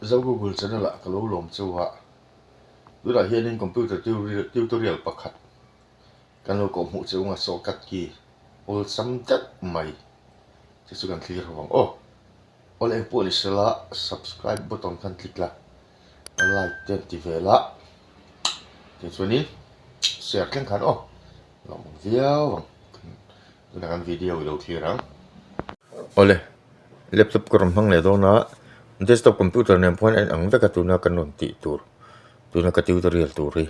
Zo Google channel ah ka lo lawm cheu a, tunah hianin computer tutorial pakhat kan lo kawh hmuh cheu anga shortcut key awlsam deuh mai chu chu kan thlir ho ang aw. Awl eng pawh ni sela subscribe button khan click la, like te an ti vel a, tichuanin share thleng khan aw lawmawm viau ang. Tunah kan video i lo thlir ang. Awle, laptop ka rawn hmang leh dawn a, desktop computer nen pawh hian a inang vek a tuna kan rawn tih tur, tuna ka tutorial tur hi.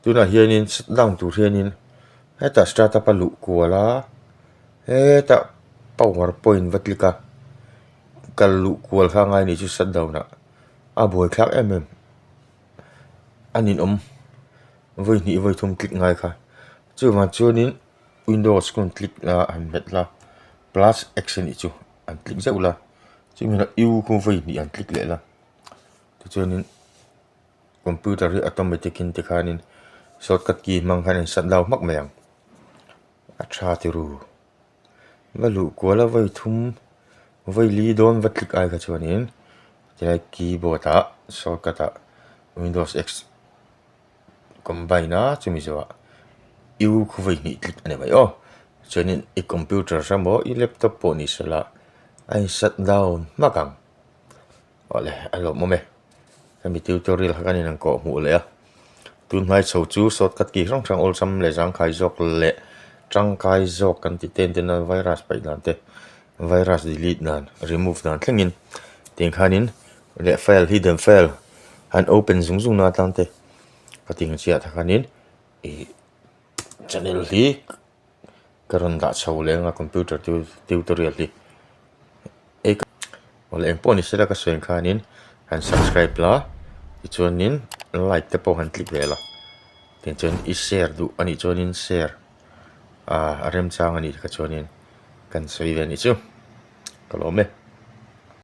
Tunah hianin shut down tur hianin hetah startup a luh kual a, hetah power point va click a, kal luh kual kha a ngai anih chu shut down ah, a buaithlak em em a ninawm vawi hnih vawi thum click ngai kha chuvang chuanin. Windows ka rawn click la han hmet la plus x a nih chu an click zeuh la chumi hnuah u khu vawi hnih an click leh la tichuanin computer hi automatic in tikhanin shortcut key hmang khan a in shut down hmak mai ang a tha ti ru va luh kual a vawi thum vawi li dawn va click ai kha chuanin tilai keyboard ah shortcut ah windows x. Combine a chumi zawhah U khu vawi hnih click a ni mai aw chuanin i computer emaw i laptop pawh ni sela a in shut down hmak ang awle a lawmawm e hemi tutorial kha kan inang kawh hmuh leh a tunhnai chho chu shortcut key hrang hrang awlsam leh zangkhai zawk leh tangkai zawk kan tih te entirna virus paih dan te virus delete dan remove dan thlengin tiang khanin leh file hidden file han open zung zung na atang te ka ti ang chiah takhanin ih channel hi ka rawn dah chho leh anga computer tutorial hi awle eng pawh ni sela ka sawi ang khanin han subscribe la tichuanin like te pawh han click ve la tichuan i share duh anih chuanin share ah a remchang anih kha chuanin kan sawi ve anih chu ka lawm e.